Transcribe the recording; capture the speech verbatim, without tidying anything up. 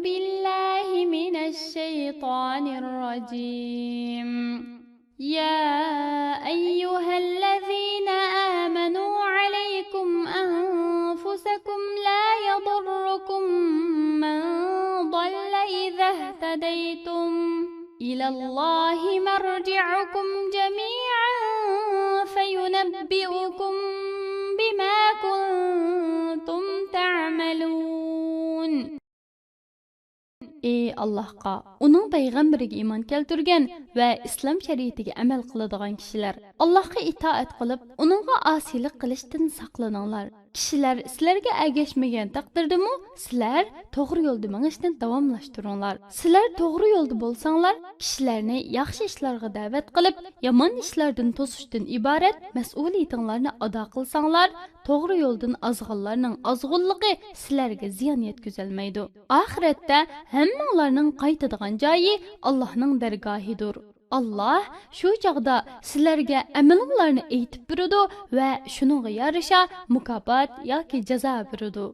بالله من الشيطان الرجيم. يا أيها الذين آمنوا عليكم أنفسكم لا يضركم من ضل إذا اهتديتم إلى الله مرجعكم جميعا فينبئكم بما كنتم تعملون. ئى ئاللاھقا، ئۇنىڭ پەيغەمبىرىگە ئىمان كەلتۈرگەن ۋە ئىسلام شەرىئىتىگە ئەمەل قىلىدىغان كىشىلەر، ئاللاھقا ئىتائەت قىلىپ، ئۇنىڭغا ئاسىيلىق قىلىشتىن ساقلىنىڭلار. كىشىلەر سىلەرگە ئەگەشمىگەن تەقدىردىمۇ، سىلەر توغرا يولدا مېڭىشنى داۋاملاشتۇرۇڭلار. سىلەر توغرا يولدا بولساڭلار، كىشىلەرنى ياخشى ئىشلارغا دەۋەت قىلىپ، يامان ئىشلاردىن توسۇشتىن ئىبارەت مەسئۇلىيىتىڭلارنى ئادا قىلساڭلار، توغرا يولدىن ئازغانلارنىڭ ئازغۇنلۇقى سىلەرگە زىيان يەتكۈزەلمەيدۇ. ئاخىرەتتە ھەممىڭلارنىڭ قايتىدىغان جايى ئاللاھنىڭ دەرگاھىدۇر. ئاللاھ شۇ چاغدا سىلەرگە ئەمىلىڭلارنى ئېيتىپ بېرىدۇ ۋە شۇنىڭغا يارىشا مۇكاپات ياكى جازا بېرىدۇ.